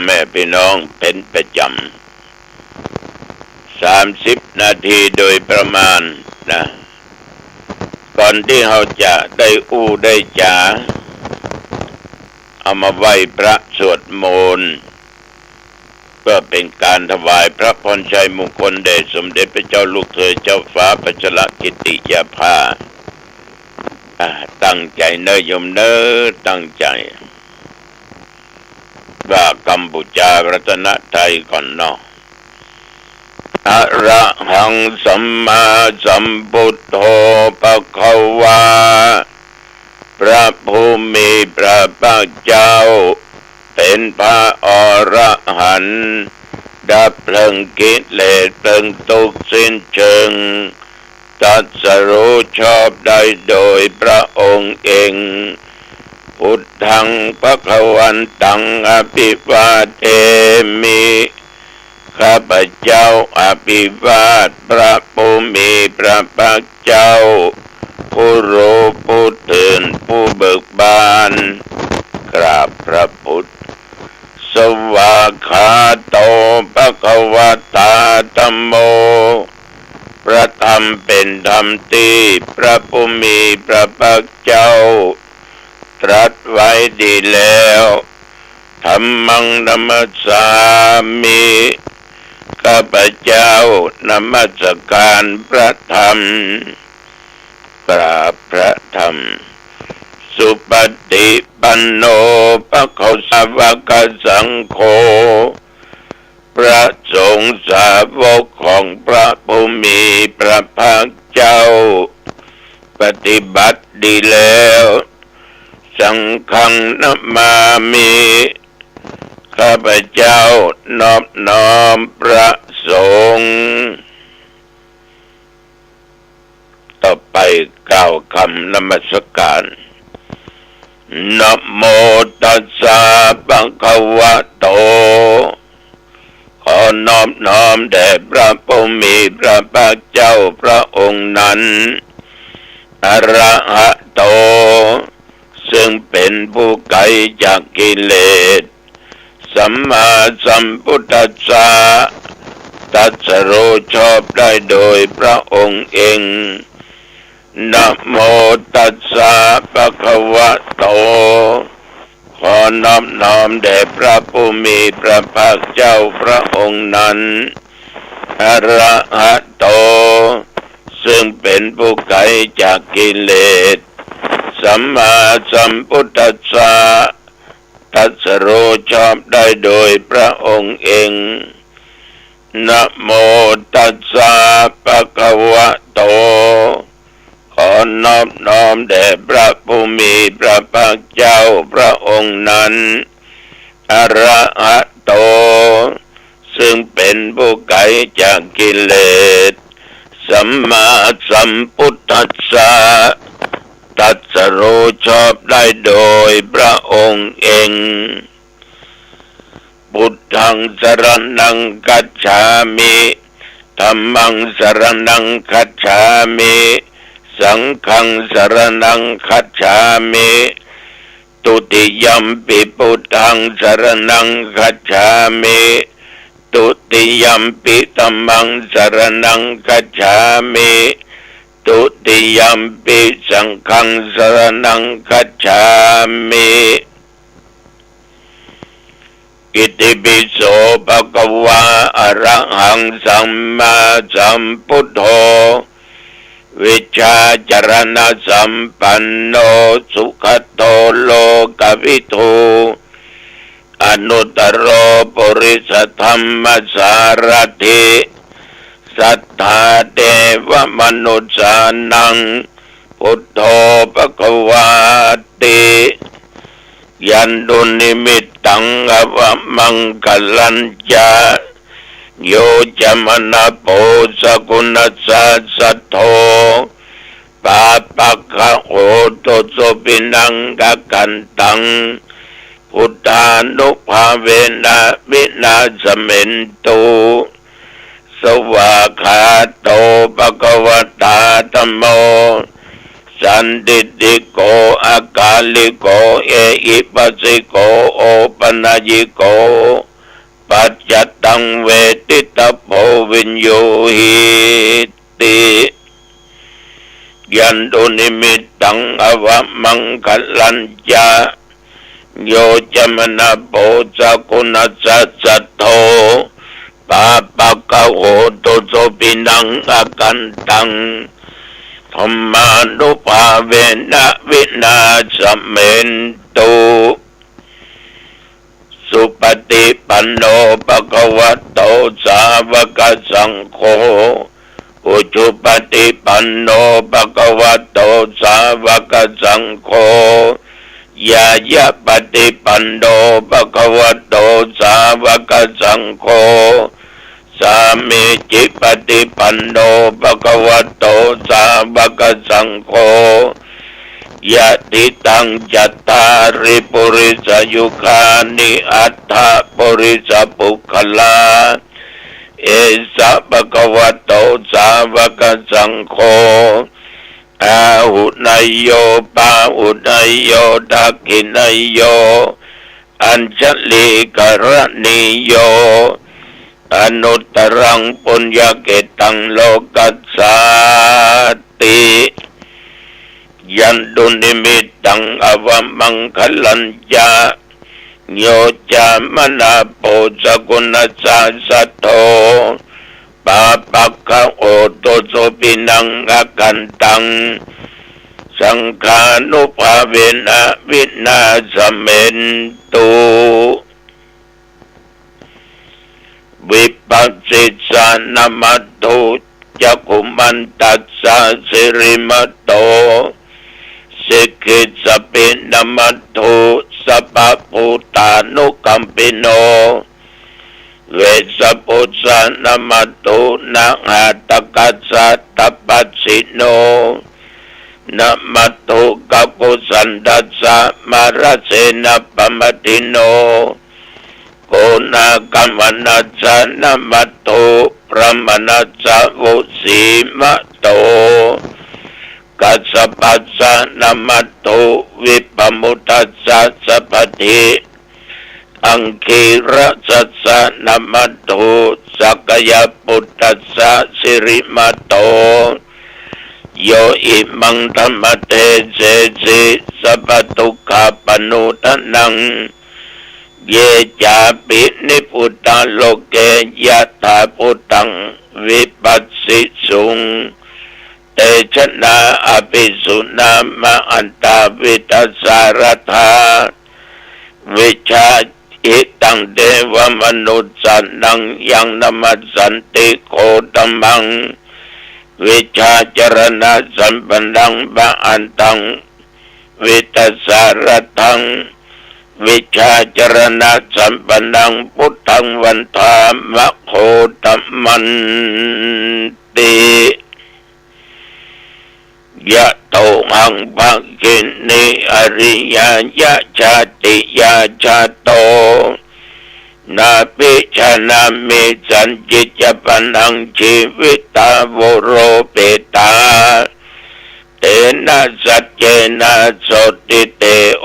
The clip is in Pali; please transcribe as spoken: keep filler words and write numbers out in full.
แม่พี่น้องเป็นประจำ สามสิบนาทีโดยประมาณนะ ก่อนที่เราจะได้อู้ได้จ๋า เอามาไหว้พระสวดมนต์ เพื่อเป็นการถวายพระพรชัยมงคลแด่สมเด็จพระเจ้าลูกเธอเจ้าฟ้าพัชรกิติยาภา อ่า ตั้งใจเนอะโยมเนอะ ตั้งใจ ว่าคำบูชารัตนตรัยก่อนเนาะ Arahaṃ sammāsambuddho bhagavā. พระผู้มีพระภาคเจ้า เป็นพระอรหันต์ ดับเพลิงกิเลสเพลิงทุกข์สิ้นเชิง ตรัสรู้ชอบได้โดยพระองค์เอง Buddhaṃ bhagavantaṃ abhivādemi. ข้าพเจ้าอภิวาทพระผู้มีพระภาคเจ้า ผู้รู้ผู้ตื่นผู้เบิกบาน กราบพระพุทธ Svākkhāto bhagavatā dhammo. พระธรรมเป็นธรรมที่พระผู้มีพระภาคเจ้า ตรัสไว้ดีแล้ว Dhammaṃ namassāmi. ข้าพเจ้านมัสการพระธรรม กราบพระธรรม Supaṭipanno bhagavato sāvakasaṅgho. พระสงฆ์สาวกของพระผู้มีพระภาคเจ้า ปฏิบัติดีแล้ว Saṅghaṃ namāmi. ข้าพเจ้านอบน้อมพระสงฆ์ ต่อไปกล่าวคำนมัสการ Namo tassa bhagavato. ขอนอบน้อมแด่พระผู้มีพระภาคเจ้าพระองค์นั้น Arahato. ซึ่งเป็นผู้ไกลจากกิเลส Sammāsambuddhassa. ตรัสรู้ชอบได้โดยพระองค์เอง Namo tassa bhagavato. ขอนอบน้อมแด่พระผู้มีพระภาคเจ้าพระองค์นั้น Arahato. ซึ่งเป็นผู้ไกลจากกิเลส Sammāsambuddhassa. ตรัสรู้ชอบได้โดยพระองค์เอง Namo tassa bhagavato. ขอนอบน้อมแด่พระผู้มีพระภาคเจ้าพระองค์นั้น Arahato. ซึ่งเป็นผู้ไกลจากกิเลส Sammāsambuddhassa. ตรัสรู้ชอบได้โดยพระองค์เอง Buddhaṃ saraṇaṃ gacchāmi. Dhammaṃ saraṇaṃ gacchāmi. Saṅghaṃ saraṇaṃ gacchāmi. Dutiyampi buddhaṃ saraṇaṃ gacchāmi. Dutiyampi dhammaṃ saraṇaṃ gacchāmi. Dutiyampi saṅghaṃ saraṇaṃ gacchāmi. Itipi so bhagavā arahaṃ sammāsambuddho vijjācaraṇasampanno sugato lokavidū anuttaro purisadammasārathi satthā devamanussānaṃ buddho bhagavāti. Yaṃ dunnimittaṃ avamaṅgalañca yo cāmanāpo sakuṇassa saddo pāpaggaho dussupinaṃ akantaṃ buddhānubhāvena vināsamentu. Svākkhāto bhagavatā dhammo sandiṭṭhiko akāliko ehipassiko opanayiko paccattaṃ veditabbo viññūhīti. Yandunnimittaṃ avamaṅgalañca, yo cāmanāpo sakuṇassa saddo, pāpaggaho dussupinaṃ akantaṃ, dhammānubhāvena vināsamentu. Supaṭipanno bhagavato sāvakasaṅgho, ujupaṭipanno bhagavato sāvakasaṅgho, ñāyapaṭipanno bhagavato sāvakasaṅgho, sāmīcipaṭipanno bhagavato sāvakasaṅgho, yadidaṃ cattāri purisayugāni aṭṭha purisapuggalā, esa bhagavato sāvakasaṅgho, āhuneyyo pāhuneyyo dakkhiṇeyyo añjalikaraṇīyo, anuttaraṃ puññakkhettaṃ lokassāti. Yandunnimittaṃ avamaṅgalañca, yo cāmanāpo sakuṇassa saddo, pāpaggaho dussupinaṃ akantaṃ, saṅghānubhāvena vināsamentu. Vipassissa namatthu cakkhumantassa sirīmato, sikhissapi namatthu sabbabhūtānukampino, vessabhussa namatthu nhātakassa tapassino, namatthu kakusandhassa mārasenappamadino, konāgamanassa namatthu brāhmaṇassa vusīmato, kassapassa namatthu vippamuttassa sabbadhi, aṅgīrasassa namatthu sakyaputtassa sirīmato, yo imaṃ dhammadesesi sabbadukkhāpanūdanaṃ, ye cāpi nibbutā loke yathābhūtaṃ vipassisuṃ, te janā apisuṇā mahantā vītasāradā, vijānāti taṃ devamanussānaṃ yaṃ namassanti gotamaṃ, vijjācaraṇasampannaṃ mahantaṃ vītasāradaṃ, vijjācaraṇasampannaṃ buddhaṃ vandāma gotamanti. Yatohaṃ bhagini ariyāya jātiyā jāto, nābhijānāmi sañcicca pāṇaṃ jīvitā voropetā, tena saccena sotthi te